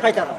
Qaytadi.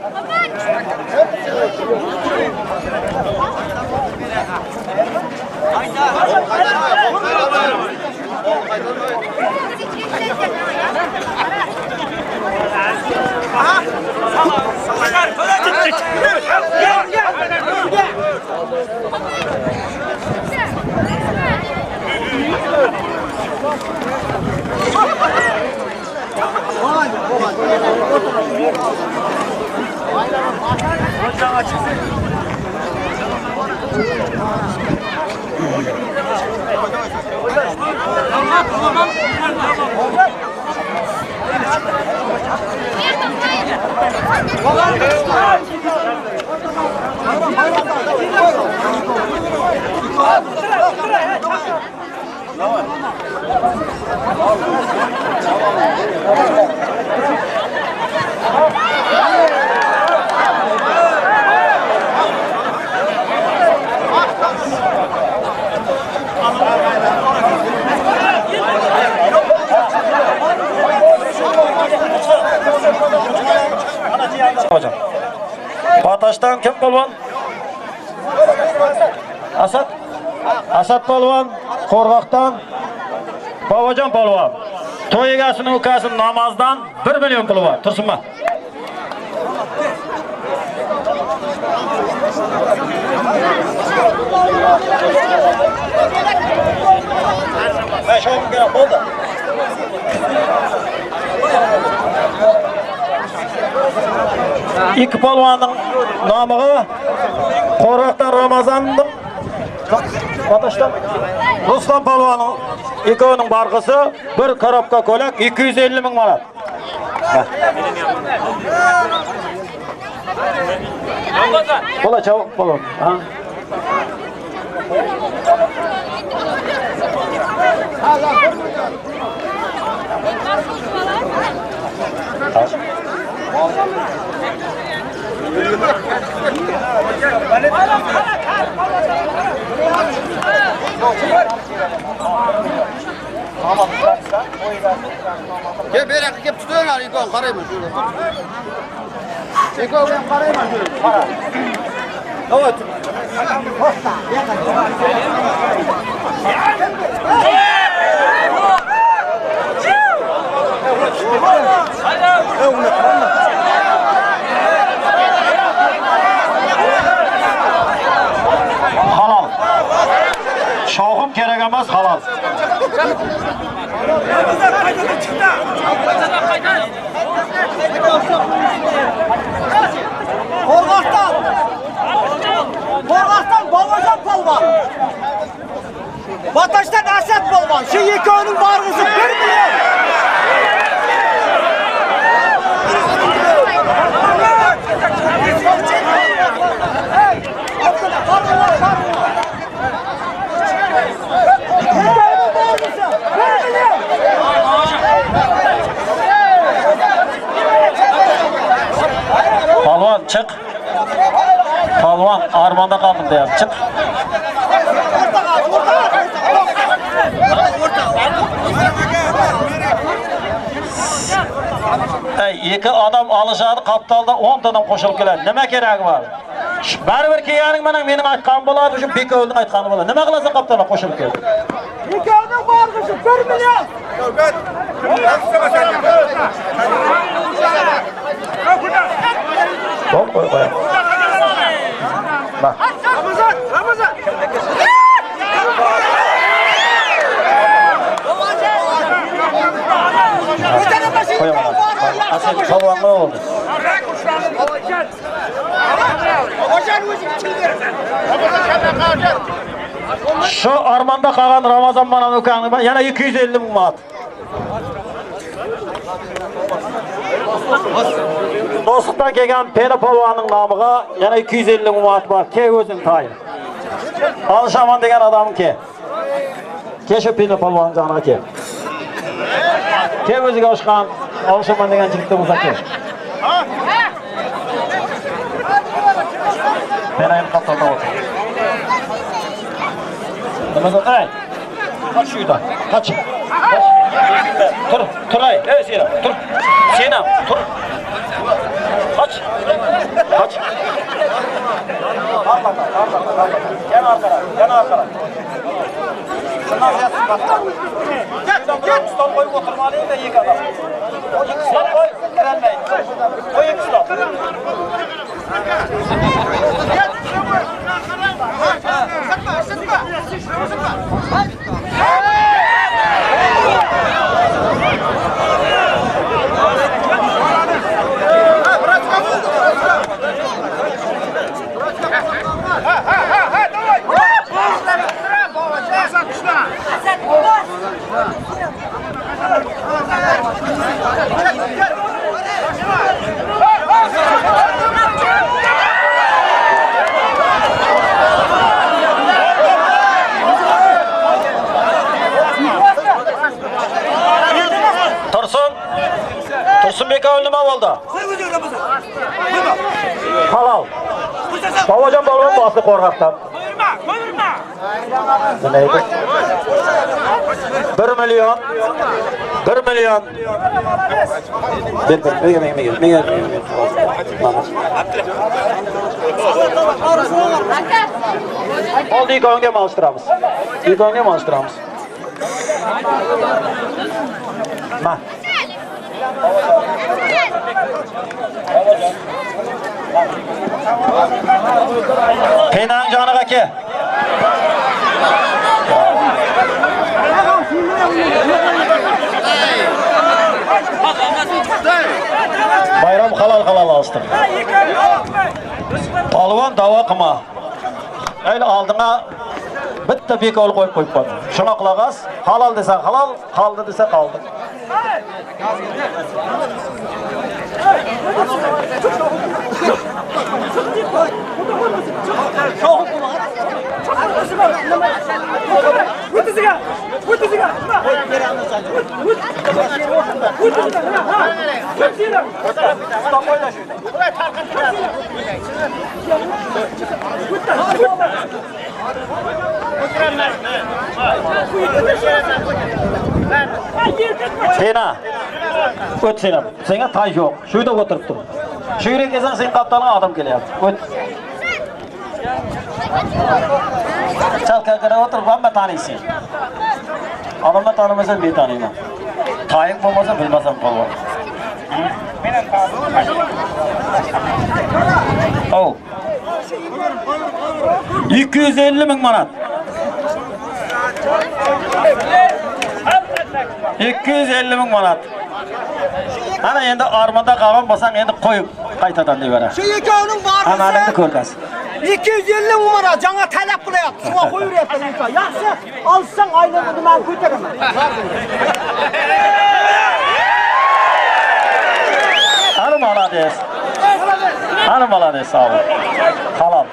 Hocam. Bataş'tan kim polvon? Asad. Asad polvon, Qo'rg'oqdan Bobojon polvon. To'y egasining ukasi namozdan 1 million puli bor. Tursinma. Besh o'n kerak bo'ldi. Ikki polvonning nomiga Qo'rg'oqdan Ramazonning Bataş'tan Ruslan polvonning ikkovining barg'isi bir korobka ko'lak 250 ming manat. Bo'la chavuk polvon. Ha? Gel bir dakika kelib tutinglar, ikkovini qarayman shu. Ikkovini ham qarayman shu. Qara. Давай tut. Halol. Shoxim kerak emas, halol. Qo'rg'oqdan. Qo'rg'oqdan Bobojon polvon. Bataş'tan Asad polvon. Shu ikkovining barg'isi 1 million. Polvon chiq. Polvon armonda qoldim deyapti. Chiq. Ey, ikki odam olishadi, qaptalda 10 ta odam qo'shilib keladi. Nima keragi bor? Baribir kelganing bilan mening aytganim bo'ladi, shu bekovning aytgani bo'ladi. Nima qilasan qaptalda qo'shilib kelib? Ikkovining barg'isi 1 million. Qo'y, qo'y, qo'y. Bak. Ramazan, Ramazan. Qo'yaman. Asal polvonga bo'ldi. Shu armonda qolgan Ramazon mana ukangni yana 250 ming manat. Do'stlikdan kelgan Peri polvonning nomiga yana 250 ming manat bor. Kel o'zing tayin. Olishaman degan odam ke. Kel shu Peri polvonning joniga kel. Kel o'ziga oshgan olishaman degan jigitni bo'lsa kel. Peri ham qattiq o'tir. Nima ey? Qoch shu uydan. Qoch. Qoch. Tur, turay. Ey sen, tur. Sen ham tur. Qoch. Qoch. Yana orqaga, yana orqaga. Stol qo'yib o'tirmaling-da ikki odam. Stol qo'y, kirolmaydi. Qo'y ikki stol. Tursunbek nima bo'ldi? Halol. Bobojon polvon bosdi qo'rg'oqdan. Qo'yma, qo'yma. Nima edi? 1 million. 1 million. Ber, menga. Oldi ikonga alishtiramiz. Ikonga alishtiramiz. Ma. Penang joniga ke. Bayram halol olishtir. Polvon da'vo qilma. Ayni oldinga bitta bekol qo'yib qo'yib qo'ydi. Shuna quloq os, halol desa halol, qoldi desa qoldi. Sena, o't sena. Senga tay yo'q. Shu yerda o'tirib tur. Shu yerga kelsang sen qaptalga odam kelyapti. O't. Chalka o'tirib hamma taniysan. Odamlar tanimasa men taniyman. Tayin bo'lmasa bilmasam polvon. Oh. 250 ming manat. 250 ming manat. Ana endi armanda qolgan bo'lsang endi qo'yib qaytadan deyvera. Shu ikkovining borisi. Amalingni ko'rgaz. 250 ming manat janga talab qilyapti. Shunga qo'yaveryapti inson. Yaxshi, olsang oyligini men ko'taraman. Ana молодец. Ana молодец, sog' bo'l. Halol.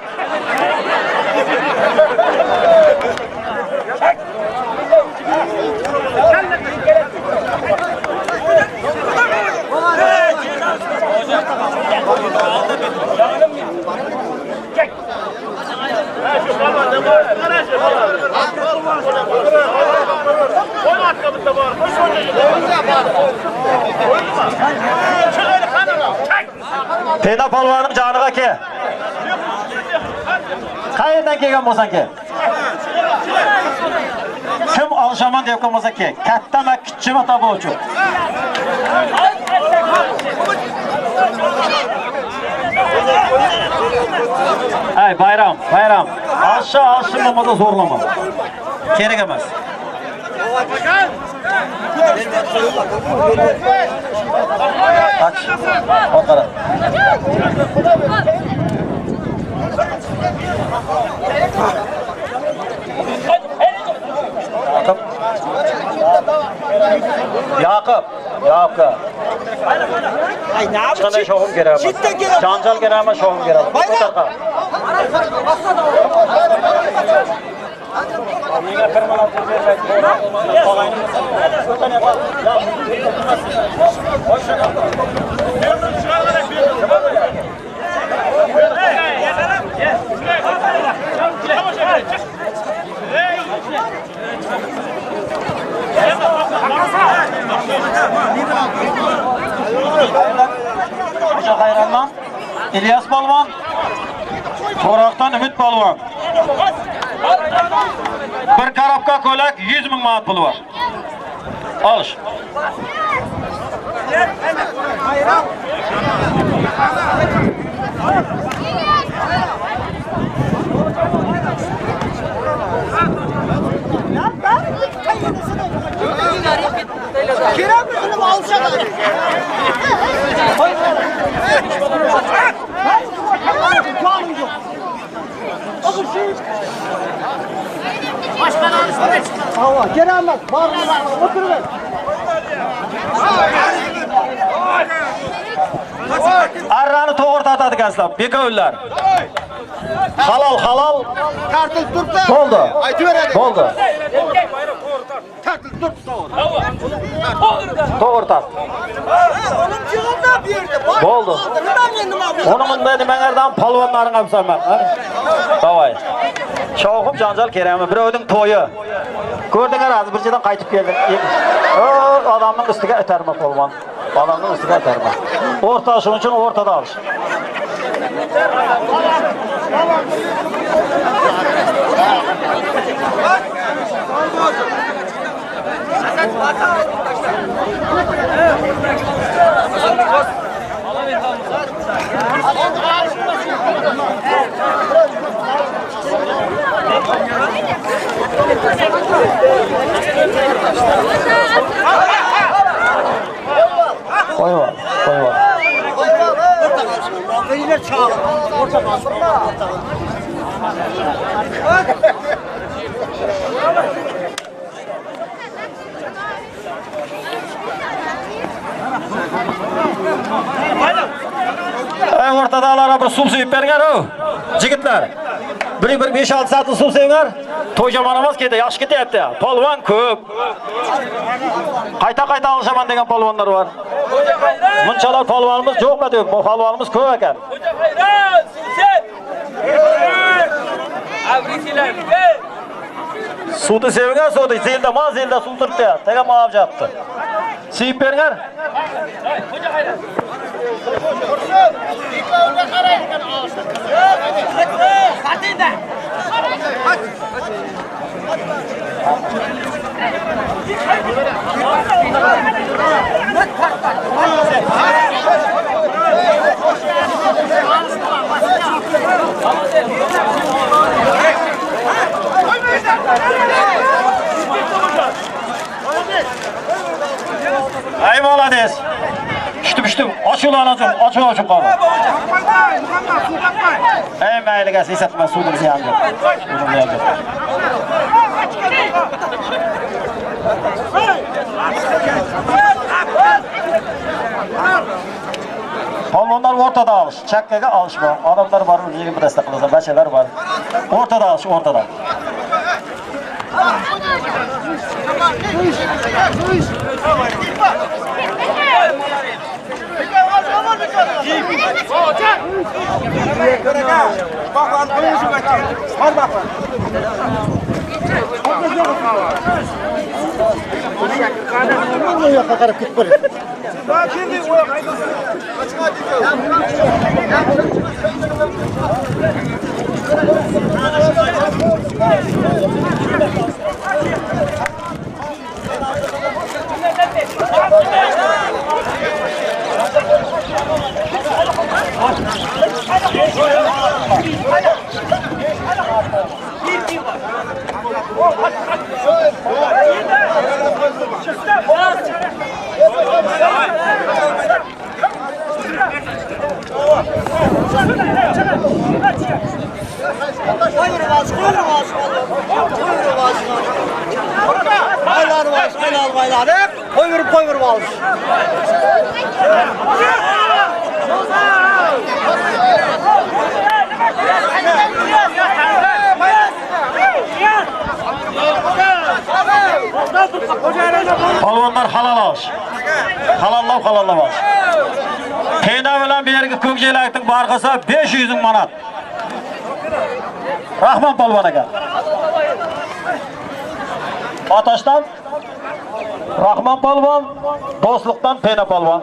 Pena polvonning joniga ke. Qayerdan kelgan bo'lsang ke. Kim olishaman deb bo'lsa ke. Kattami, kichikmi to'p uchun. Ay bayram, bayram. Olsha, olsin bo'lmasa zo'rlama. Kerak emas. Aç. O kadar. Yakup. Yakup. Yakup. Qanday shovum kerak emas. Janjal kerak emas, shovum kerak. Menga bir manat pul bermaydi. O'sha hayronman. İlyas polvon, To'roqdan Umid polvon. Bir korobka ko'lak 100 ming manat puli bor. Olish. Arrani to'g'ri tortadi ekansizlar, bekovlar. Halol, halol. Tartilib turibdi. Bo'ldi. Aytaveradi. Bo'ldi. Tartilib turibdi to'g'ri. To'g'ri tart. Bo'ldi. Uni bunday nimalardan polvonlaring olsanman, ha? Davay. Shovqin janjal kerakmi? Birovning to'yi. Ko'rdinglar, hozir bir yerdan qaytib keldim. O, odamning ustiga itarma polvon. Odamning ustiga itarma. O'rta, shuning uchun o'rtada olish. Qo'yib, qo'yib. Ey o'rtadalarga bir suv sevib beringlar, o jigitlar. Bir 5-6 soat suv sevinglar. To'y yomon emas ketdi, yaxshi ketyapti. Polvon ko'p. Qayta-qayta olishaman degan polvonlar bor. Bunchalar polvonimiz yo'qmi deb, bu polvonimiz ko'p ekan. Suvni sevinglar, suvni zelda, ma zelda suv turibdi. Taga ma'ab yotdi. Sevib beringlar. Ay молодец. Pishdi. Ochib ochib qoldi. Ey mayliga eslatma, suvni ziyoni yo'q. Suvni ziyoni yo'q. Polvonlar o'rtada olish, chakkaga olishma. Odamlar bor, o'ziga bir dasta qilsa, bachalar bor. O'rtada olish, o'rtada. Qo'yverib olish. Polvonlar halol olish. Halollab halollab olish. Pena bilan bu yerga ko'k jelakning barqasi 500 ming manat. Rahmon polvon aka. Otoshdan Rahmon polvon, Do'stliqdan Pena polvon.